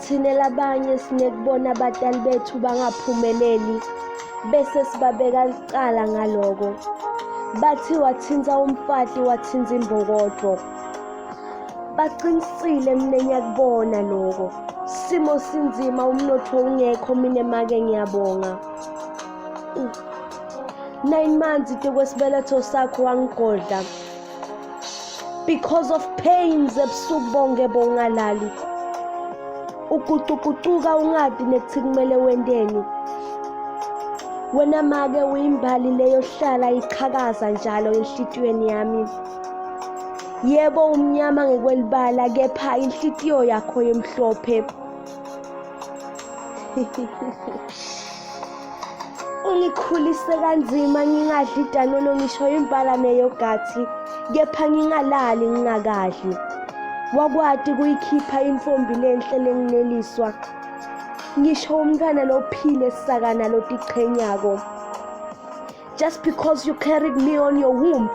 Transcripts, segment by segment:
Thina labanye sinekubona abatali bethu bangaphumeleli bese sibabeka licala ngaloko. Bathi wathinta umfati wathinta imbokodvo. Baqinisile mina ngiyakubona loko. Simo sinzima umnotho ungekho mina make ngiyabonga. 9 months kwesibeletho sakho wangigodla because of pains ebusuku bonke bongalali, ugucugucuka ungadi nekuthi kumele wenteni. Wena make uyimbali leyo hlala iqhakaza njalo enhlitiyweni yami. Yebo, umnyama ngekwelibala, kepha inhlitiyo yakho yemhlophe. Ungikhulise kanzima ngingadli danono ngisho impala neyogathi, kepha ngingalali ngingakadli. Wakwati kuyikhipha intfombi lenhle lengineliswa, ngisho umntwana lophile sakana lotichenyako. Just because you carried me on your womb,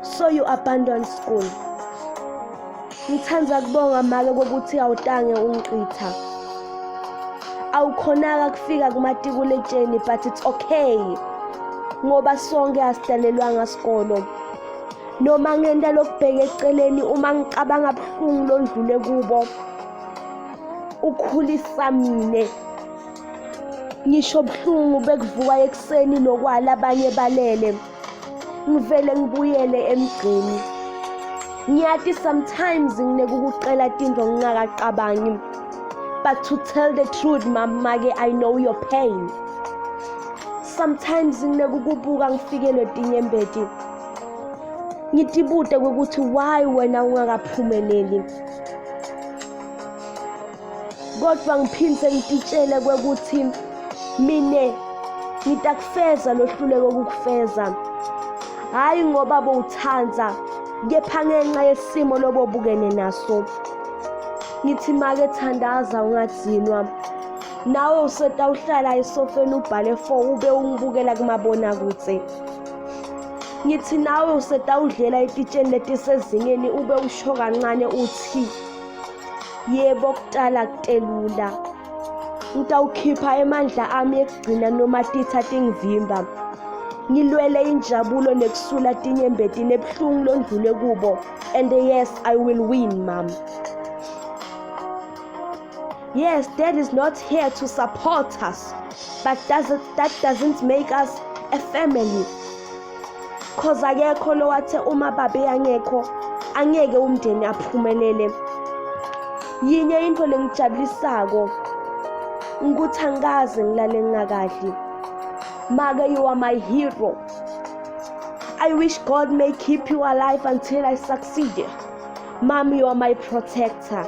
so you abandoned school. Ngithanda kubonga make kokuthi awutange ungiqitha. Awukhonaka kufika kumatikuletsheni, but it's okay ngoba sonke asidalelwanga sikolo. Noma ngenta lokubheka eceleni uma ngicabanga buhlungu londlule kubo ukhulisa mine, ngisho buhlungu bekuvuka ekuseni nokwala abanye balele, ngivele ngibuyele emgqeni. Ngiyathi sometimes nginekukucela tintfo ngingakacabangi, but to tell the truth, mama-ke, I know your pain. Sometimes nginekukubuka ngifikelwe tinyembeti, ngitibute kwekuthi why wena ungakaphumeleli, kodwa ngiphindze ngititshele kwekuthi mine ngitakufeza lohluleko ukukufeza, hhayi ngoba bowutsandza, kepha ngenxa yesimo lobobukene naso. Ngithi make thandaza ungadzinwa. Nawe usetawuhlala esofeni ubhale 4 ube ungibukela kumabonakudze. Ngithi nawe usetawudlela etitsheni letisezingeni ube usho kancane uthi yebo, kutala kutelula. Ngitawukhipha emandla ami ekugcina noma titha tingivimba, ngilwele injabulo nekusula tinyembeti nebuhlungu londlule kubo. And yes, I will win, mom. Yes, Dad is not here to support us, but that doesn't make us a family, 'cause akekho lo wathe uma babe angekho angeke umndeni aphumelele. Yinye into lengijabulisako ukuthi angikaze ngilale ngingakadli. Make, you are my hero. I wish God may keep you alive until I succeed. Mom, you are my protector.